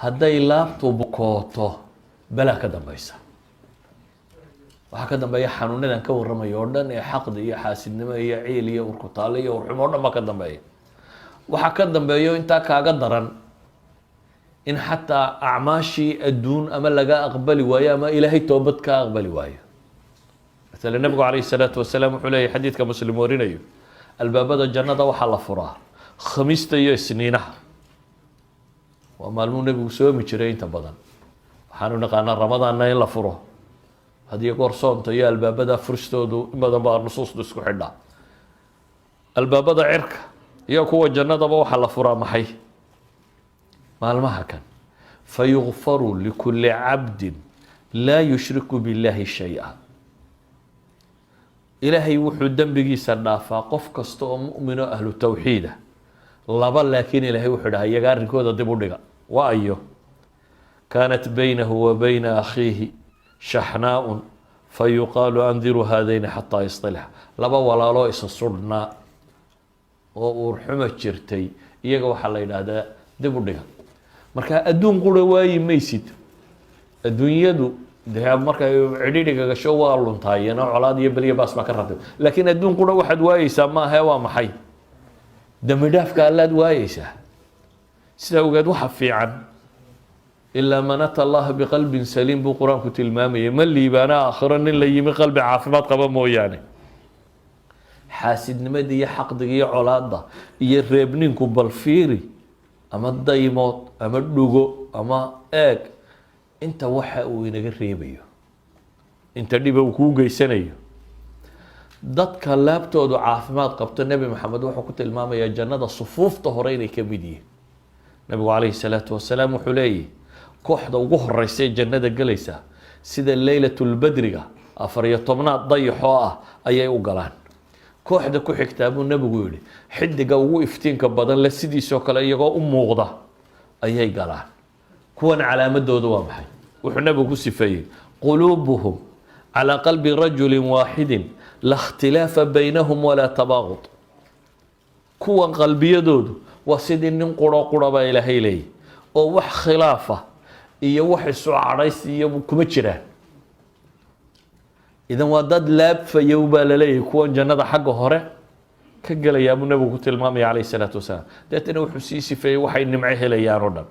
Hadday laabtu bukooto, balaa ka dambeysa. Waxaa ka dambeeya xanuunadan ka warramaya oo dhan ee xaqdi iyo xaasidnimo iyo ciil iyo urkutaale iyo urxumo o dhan baa ka dambeeya. Waxaa ka dambeeyo intaa kaaga daran in xataa acmaashii adduun ama laga aqbali waayo ama Ilaahay toobad ka aqbali waayo. Maala, Nabigu calayhi salaatu wasalaam wuxuu leeyahy, xadiidka Muslim warinayo, albaabada jannada waxaa la furaa Khamiista iyo Isniinaha. Waa maalmuu Nebigu soomi jiray inta badan. Waxaanu naqaanaa Ramadaanna in la furo hadiyo goor. Soonta iyo albaabada furistoodu in badan baa nusuustu isku xidhaa. Albaabada cirka iyo kuwa jannadaba waxaa la furaa maxay? Maalmaha kan. فيغفر لكل عبد لا يشرك بالله شيئا. Ilaahay wuxuu dembigiisa dhaafaa qof kasta oo mu'mino ahlu tawxiida. Laba laakiin Ilaahay wuxuu dhaha iyaga arrinkooda dib u dhiga. Wa ayo? كانت بينه وبين أخيه شحناء فيقال أنظروا هذين حتى يصطلحا. Laba walaaloo isa sudhnaa oo uurxuma jirtay, iyaga waxaa la yidhaahdaa dib u dhiga. Marka adduun qura waayi maysid. Adduunyadu dee markay cidhidhiga gasho waa luntaayeen oo colaad iyo belyo baas baa ka ratib, laakiin adduun qura waxaad waayeysaa maahe. Waa maxay? Dembi dhaafka Allaad waayeysaa. Sidaa ogeed, waxa fiican إلا من أتى الله بقلب سليم buu Qur-aanku tilmaamayay. Ma liibaana aakhiro nin la yimi qalbi caafimaad qaba mooyaane. Xaasidnimada iyo xaqdiga iyo colaadda iyo reebninku, bal fiiri ama daymood ama dhugo ama eeg inta waxa uu inaga reebayo, inta dhiba uu kuu geysanayo. Dadka laabtoodu caafimaad qabto, Nebi Maxamed wuxuu ku tilmaamayaa jannada sufuufta hore inay ka mid yihiin. Nabigu calayhi salaatu wasalaam wuxuu leeyahy, kooxda ugu horeysa ee jannada gelaysa sida leylatulbadriga 14aad dayaxoo ah ayay u galaan. Kooxda ku xigtaa, buu Nebigu yihi, xidiga ugu iftiinka badan le sidiisoo kale iyagoo u muuqda ayay galaan. Kuwan calaamadoodu waa maxay? Wuxuu Nebigu ku sifeeyey: قلوبهم على قلب رجل واحد لا اختلاف بينهم ولا تباغض. Kuwan qalbiyadoodu waa sidii nin quro qura baa Ilaahay leeyahy, oo wax khilaafa iyo wax isu cadhays iyo kuma jiraan. Idan waa dad laabfayow baa laleeyahay. Kuwan jannada xagga hore ka gelayaa buu Nebigu ku tilmaamaya calayhi salaatu wasalaam. Deetana wuxuu sii sifeeyey waxay nimco helayaan oo dhan.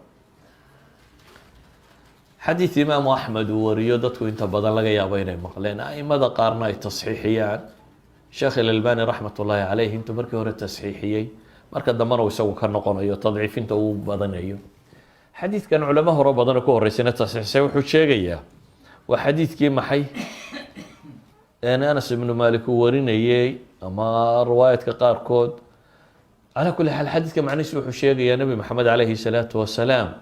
Xadiid Imaamu Axmed uu wariyo, dadku inta badan laga yaabo inay maqleen, aimada qaarna ay tasxiixiyaan, Sheekh Ilalbani raxmat ullaahi caleyh intuu markii hore tasxiixiyey, marka dambena uu isagu ka noqonayo tadciifinta uu badanayo. Xadiidkan culamo hore badan oo ku horeysayna tasxiixisay. Wuxuu sheegayaa, waa xadiidkii maxay Anas ibnu Malik uu warinayey ama riwaayadka qaarkood. Calaa kulli xaal, xadiidka macnihiisu wuxuu sheegayaa Nebi Maxamed calayhi salaatu wasalaam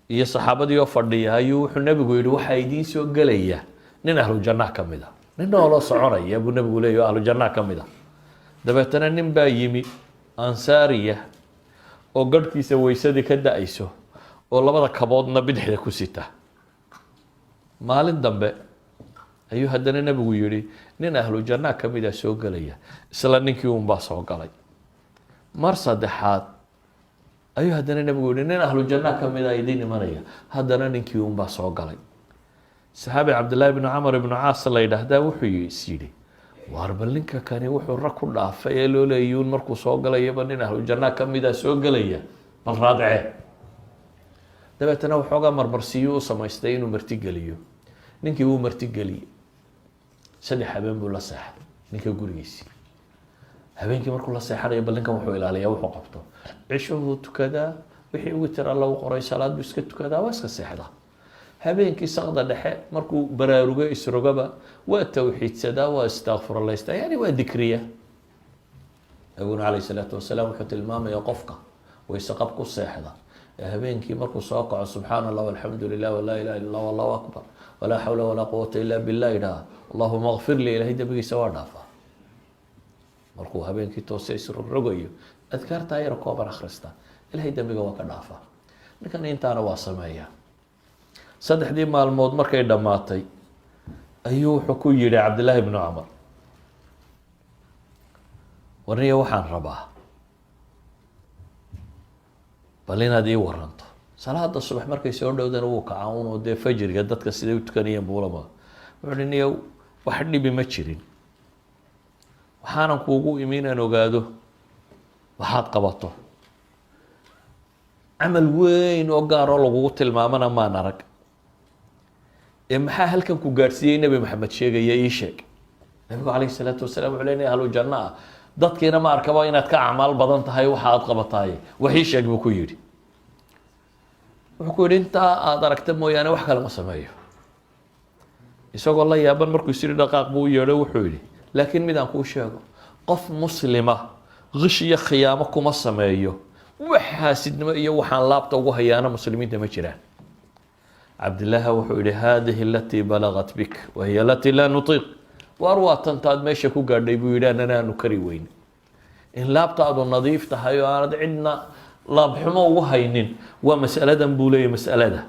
iyo saxaabadii oo fadhiya ayuu wuxuu Nebigu yihi, waxaa idiin soo gelaya nin ahlu jannaha ka mid a, nin nooloo soconaya buu Nebigu leeyahy, oo ahlu jannaha ka mid a. Dabeetana nin baa yimi ansaariya oo garhkiisa weysadii ka da-ayso oo labada kaboodna bidixda ku sita. Maalin dambe ayuu haddana Nebigu yihi, nin ahlu jannaha ka mid a soo gelaya. Isla ninkii unbaa soo galay. Mar saddexaad ayuu haddana Nebigu yihi, nin ahlu jannaha ka mid a idiin imanaya. Haddana ninkii unbaa soo galay. Saxaabi Cabdillahi bnu Camar ibnu Caas la yidhaahdaa wuxuu is yidhi, waar bal ninka kani wuxuu rag ku dhaafay ee loo leeyuun markuu soo galayaba nin ahlu jannaha ka mida soo gelaya, bal raadcee. Dabeetana waxoogaa marmarsiiyuu u samaystay inuu martigeliyo. Ninkii wuu martigeliyey. 3 habeen buu la seexday ninka gurigiisii. Habeenkii markuu la seexanayo, bal ninkan wuxuu ilaaliyaa wuxuu qabto. Cishuhuu tukadaa, wixii ugu tira lagu qoray salaad buu iska tukadaa, waa iska seexdaa. Habeenkii saqda dhexe markuu baraarugo, isrogaba, waa tawxiidsadaa, waa istakfurlaystaa, yani waa dikriya. Nabiguna calayhi salaatu wasalaam wuxuu tilmaamaya qofka wayse qab ku seexda ee habeenkii markuu soo kaco "سبحان الله والحمد لله ولا إله إلا الله والله أكبر ولا حول ولا قوة إلا بالله" idhaha, "اللهم اغفر لي", Ilahay dembigiisa waa dhaafaa. Markuu habeenkii toose isrogrogayo, adkaartaa yar kooban akhrista, Ilahay dembiga waa ka dhaafaa. Ninkan intaana waa sameeyaa. 3dii maalmood markay dhammaatay ayuu wuxuu ku yidhi Cabdillaahi bnu Cumar, warniya, waxaan rabaa bal inaad ii waranto. Salaada subax markay soo dhowdana wuu kacaa unoo dee fajriga dadka siday u tukanayeen buulama. Wuxuu hi, niyow, wax dhibi ma jirin, waxaanan kuugu imi inaan ogaado waxaad qabato. Camal weyn oo gaaroo lagugu tilmaamana maan arag, ee maxaa halkan ku gaadhsiiyey Nebi Maxamed sheegaya? Ii sheeg. Nabigu calayhi salaatu wasalaam wuxuu leeyahay, ahlu janno ah, dadkiina ma arkaba inaad ka acmaal badan tahay waxa aad qabataay. Wax ii sheeg, buu ku yidhi. Wuxuu ku yidhi, intaa aada aragta mooyaane wax kale ma sameeyo. Isagoo la yaaban markuu is yidhi dhaqaaq buu u yeedho. Wuxuu yidhi, laakiin mid aan kuu sheego: qof muslima qish iyo khiyaamo kuma sameeyo, wax xaasidnimo iyo waxaan laabta ugu hayaana muslimiinta ma jiraan. Cabdillaahi wuxuu yihi, hadihi alatii balagat bik wahiya alatii laa nutiiq. Waar waa tantaad meesha ku gaadhay, buu yidhi, annana aanu kari weyn. In laabtaadu nadiif tahay oo aanad cidna laabxumo ugu haynin waa mas'aladan, buu leeyahy. Mas'alada